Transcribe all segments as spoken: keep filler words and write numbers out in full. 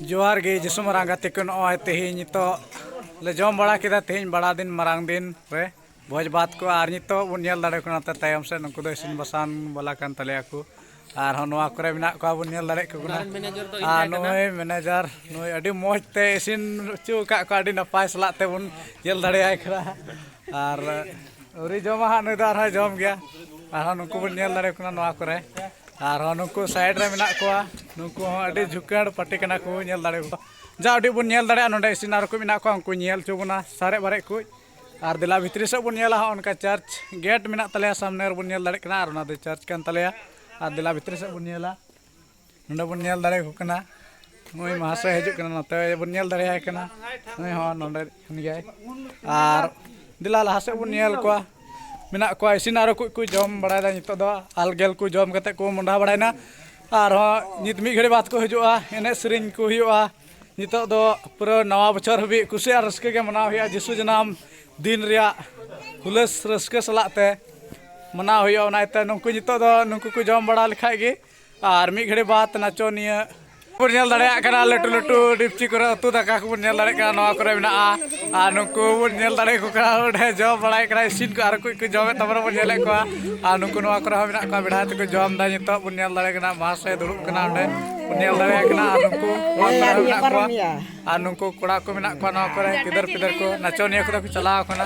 ᱡᱚᱦᱟᱨ ᱜᱮ ᱡᱤᱥᱩ ᱢᱟᱨᱟᱝ ᱜᱟᱛᱮ ᱠᱚ, ᱱᱚᱜᱼᱚᱭ ᱛᱮᱦᱮᱧ ᱱᱤᱛᱚᱜ ᱞᱮ ᱡᱚᱢ ᱵᱟᱲᱟ ᱠᱮᱫᱟ, ᱛᱮᱦᱮᱧ ᱵᱟᱲᱟ ᱫᱤᱱ ᱢᱟᱨᱟᱝ ᱫᱤᱱ ᱨᱮ ᱵᱷᱚᱡᱽ ᱵᱷᱟᱛ ᱠᱚ᱾ ᱟᱨ ᱱᱤᱛᱚᱜ ᱵᱚᱱ ᱧᱮᱞ ᱫᱟᱲᱮ ᱠᱚ ᱱᱚᱛᱮ ᱛᱟᱭᱚᱢ ᱥᱮᱫ, ᱱᱩᱠᱩ ᱫᱚ ᱤᱥᱤᱱ ᱵᱟᱥᱟᱝ ᱵᱟᱞᱟ ᱠᱟᱱ ᱛᱟᱞᱮᱭᱟ ᱠᱚ᱾ ᱟᱨᱦᱚᱸ ᱱᱚᱣᱟ ᱠᱚᱨᱮ ᱢᱮᱱᱟᱜ ᱠᱚᱣᱟ, ᱵᱚᱱ ᱧᱮᱞ ᱫᱟᱲᱮᱭᱟᱜ ᱠᱚ ᱠᱟᱱᱟ᱾ ᱟᱨ ᱱᱩᱭ ᱢᱮᱱᱮᱡᱟᱨ, ᱱᱩᱭ ᱟᱹᱰᱤ ᱢᱚᱡᱽ ᱛᱮ ᱤᱥᱤᱱ ᱦᱚᱪᱚ ᱟᱠᱟᱫ ᱠᱚᱣᱟ, ᱟᱹᱰᱤ ᱱᱟᱯᱟᱭ ᱥᱟᱞᱟᱜ ᱛᱮᱵᱚᱱ ᱧᱮᱞ ᱫᱟᱲᱮᱭᱟᱭ ᱠᱟᱱᱟ᱾ ᱟᱨ ᱟᱹᱣᱨᱤ ᱡᱚᱢᱟ ᱦᱟᱸᱜ, ᱱᱩᱭ ᱫᱚ ᱟᱨᱦᱚᱸᱭ ᱡᱚᱢ ᱜᱮᱭᱟ᱾ ᱟᱨᱦᱚᱸ ᱱᱩᱠᱩ ᱵᱚᱱ ᱧᱮᱞ ᱫᱟᱲᱮ ᱠᱚ ᱠᱟᱱᱟ ᱱᱚᱣᱟ ᱠᱚᱨᱮ᱾ ᱟᱨᱦᱚᱸ ᱱᱩᱠᱩ ᱥᱟᱭᱤᱰ ᱨᱮ ᱢᱮᱱᱟᱜ ᱠᱚᱣᱟ, ᱱᱩᱠᱩ ᱦᱚᱸ ᱟᱹᱰᱤ ᱡᱷᱩᱠᱟᱹᱲ ᱯᱟᱹᱴᱤ ᱠᱟᱱᱟ ᱠᱚ, ᱧᱮᱞ ᱫᱟᱲᱮ ᱠᱚ᱾ ᱡᱟ ᱟᱹᱰᱤ ᱵᱚᱱ ᱧᱮᱞ ᱫᱟᱲᱮᱭᱟᱜᱼᱟ, ᱱᱚᱰᱮ ᱤᱥᱤᱱ ᱟᱨ ᱠᱚ ᱢᱮᱱᱟᱜ ᱠᱚᱣᱟ, ᱩᱱᱠᱩ ᱧᱮᱞ ᱦᱚᱪᱚ ᱵᱚᱱᱟ ᱥᱟᱨᱮᱡ ᱵᱟᱨᱮᱡ ᱠᱚ᱾ ᱟᱨ ᱫᱮᱞᱟ ᱵᱷᱤᱛᱨᱤ ᱥᱮᱫ ᱵᱚᱱ ᱧᱮᱞᱟ, ᱦᱚᱸᱜᱼᱚ ᱱᱚᱝᱠᱟ ᱪᱟᱨᱪ ᱜᱮᱴ ᱢᱮᱱᱟᱜ ᱛᱟᱞᱮᱭᱟ ᱥᱟᱢᱱᱮ ᱨᱮᱵᱚᱱ ᱧᱮᱞ ᱫᱟᱲᱮᱭᱟᱜ ᱠᱟᱱᱟ᱾ ᱟᱨ ᱚᱱᱟ ᱫᱚ ᱪᱟᱨᱪ ᱠᱟᱱ ᱛᱟᱞᱮᱭᱟ᱾ ᱟᱨ ᱫᱮᱞᱟ ᱵᱷᱤᱛᱨᱤ ᱥᱮᱫ ᱵᱚᱱ ᱧᱮᱞᱟ, ᱱᱚᱰᱮ ᱵᱚᱱ ᱧᱮᱞ ᱫᱟᱲᱮᱭᱟᱠᱚ ᱠᱟᱱᱟ᱾ ᱱᱩᱭ ᱢᱟᱦᱟᱥᱚᱭ ᱦᱤᱡᱩᱜ ᱠᱟᱱᱟ, ᱱᱚᱛᱮ ᱵᱚᱱ ᱧᱮᱞ ᱫᱟᱲᱮᱭᱟᱭ ᱠᱟᱱᱟ᱾ ᱱᱩᱭ ᱦᱚᱸ ᱱᱚᱰᱮ ᱠᱟᱱ ᱜᱮᱭᱟᱭ᱾ ᱟᱨ ᱫᱮᱞᱟ ᱞᱟᱦᱟ ᱥᱮᱫ ᱵᱚᱱ ᱧᱮᱞ ᱠᱚᱣᱟ, ᱢᱮᱱᱟᱜ ᱠᱚᱣᱟ ᱤᱥᱤᱱ ᱟᱨᱚ ᱠᱚ ᱠᱚ ᱡᱚᱢ ᱵᱟᱲᱟᱭᱮᱫᱟ᱾ ᱱᱤᱛᱚᱜ ᱫᱚ ᱟᱞᱜᱮᱞ ᱠᱚ ᱡᱚᱢ ᱠᱟᱛᱮ ᱠᱚ ᱢᱚᱸᱰᱟ ᱵᱟᱲᱟᱭᱮᱱᱟ᱾ ᱟᱨᱦᱚᱸ ᱱᱤᱛ ᱢᱤᱫ ᱜᱷᱟᱹᱲᱤ ᱵᱟᱫ ᱠᱚ ᱦᱤᱡᱩᱜᱼᱟ, ᱮᱱᱮᱡ ᱥᱮᱨᱮᱧ ᱠᱚ ᱦᱩᱭᱩᱜᱼᱟ᱾ ᱱᱤᱛᱚᱜ ᱫᱚ ᱯᱩᱨᱟᱹ ᱱᱟᱣᱟ ᱵᱚᱪᱷᱚᱨ ᱦᱟᱹᱵᱤᱡ ᱠᱩᱥᱤ ᱟᱨ ᱨᱟᱹᱥᱠᱟᱹ ᱜᱮ ᱢᱟᱱᱟᱣ ᱦᱩᱭᱩᱜᱼᱟ᱾ ᱡᱤᱥᱩ ᱡᱟᱱᱟᱢ ᱫᱤᱱ ᱨᱮᱭᱟᱜ ᱦᱩᱞᱟᱹᱥ ᱨᱟᱹᱥᱠᱟᱹ ᱥᱟᱞᱟᱜ ᱛᱮ ᱢᱟᱱᱟᱣ ᱦᱩᱭᱩᱜᱼᱟ᱾ ᱚᱱᱟ ᱤᱭᱟᱹᱛᱮ ᱱᱩᱠᱩ ᱱᱤᱛᱚᱜ ᱫᱚ ᱱᱩᱠᱩ ᱠᱚ ᱡᱚᱢ ᱵᱟᱲᱟ ᱞᱮᱠᱷᱟᱡ ᱜᱮ, ᱟᱨ ᱢᱤᱫ ᱜᱷᱟᱹᱲᱤ ᱵᱟᱫ ᱱᱟᱪᱚᱱᱤᱭᱟᱹ ᱵᱚᱱ ᱧᱮᱞ ᱫᱟᱲᱮᱭᱟᱜ ᱠᱟᱱᱟ, ᱞᱟᱹᱴᱩ ᱞᱟᱹᱴᱩ ᱰᱮᱠᱪᱤ ᱠᱚᱨᱮ ᱩᱛᱩ ᱫᱟᱠᱟ ᱠᱚᱵᱚᱱ ᱧᱮᱞ ᱫᱟᱲᱮᱭᱟᱜ ᱠᱟᱱᱟ, ᱱᱚᱣᱟ ᱠᱚᱨᱮ ᱢᱮᱱᱟᱜᱼᱟ᱾ ᱟᱨ ᱱᱩᱠᱩ ᱵᱚᱱ ᱧᱮᱞ ᱫᱟᱲᱮᱭᱟᱠᱚ ᱠᱟᱱᱟ, ᱚᱸᱰᱮ ᱡᱚᱢ ᱵᱟᱲᱟᱭᱮᱫ ᱠᱟᱱᱟ, ᱤᱥᱤᱱ ᱠᱚ ᱟᱨ ᱠᱚ ᱠᱚ ᱡᱚᱢᱮᱫ ᱛᱟᱵᱚᱱᱟ ᱵᱚᱱ ᱧᱮᱞᱮᱫ ᱠᱚᱣᱟ᱾ ᱟᱨ ᱱᱩᱠᱩ ᱱᱚᱣᱟ ᱠᱚᱨᱮ ᱦᱚᱸ ᱢᱮᱱᱟᱜ ᱠᱚᱣᱟ, ᱵᱮᱲᱦᱟᱭ ᱛᱮᱠᱚ ᱡᱚᱢ ᱮᱫᱟ᱾ ᱱᱤᱛᱚᱜ ᱵᱚᱱ ᱧᱮᱞ ᱫᱟᱲᱮᱭᱟᱜ ᱠᱟᱱᱟ, ᱢᱟᱦᱟᱥᱚᱭ ᱫᱩᱲᱩᱵ ᱠᱟᱱᱟ ᱚᱸᱰᱮ, ᱵᱚᱱ ᱧᱮᱞ ᱫᱟᱲᱮᱭᱟᱜ ᱠᱟᱱᱟ᱾ ᱟᱨ ᱱᱩᱠᱩ ᱱᱚᱣᱟ ᱠᱚᱨᱮ ᱦᱚᱸ ᱢᱮᱱᱟᱜ ᱠᱚᱣᱟ᱾ ᱟᱨ ᱱᱩᱠᱩ ᱠᱚᱲᱟ ᱠᱚ ᱢᱮᱱᱟᱜ ᱠᱚᱣᱟ ᱱᱚᱣᱟ ᱠᱚᱨᱮ, ᱜᱤᱫᱟᱹᱨ ᱯᱤᱫᱟᱹᱨ ᱠᱚ, ᱱᱟᱪᱚᱱᱤᱭᱟᱹ ᱠᱚᱫᱚ ᱠᱚ ᱪᱟᱞᱟᱣ ᱟᱠᱟᱱᱟ᱾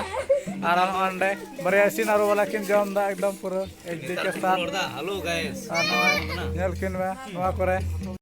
ᱟᱨ ᱱᱚᱜᱼᱚᱭ ᱱᱚᱸᱰᱮ ᱵᱟᱨᱭᱟ ᱤᱥᱤᱱ ᱟᱹᱨᱩ ᱵᱟᱞᱟ ᱠᱤᱱ ᱡᱚᱢ ᱮᱫᱟ, ᱮᱠᱫᱚᱢ ᱯᱩᱨᱟᱹ ᱮᱭᱤᱪ ᱰᱤ ᱠᱮ ᱥᱟᱛᱷ᱾ Hello guys. ᱟᱨ ᱱᱚᱜᱼᱚᱭ ᱧᱮᱞ ᱠᱤᱱ ᱢᱮ ᱱᱚᱣᱟ ᱠᱚᱨᱮ᱾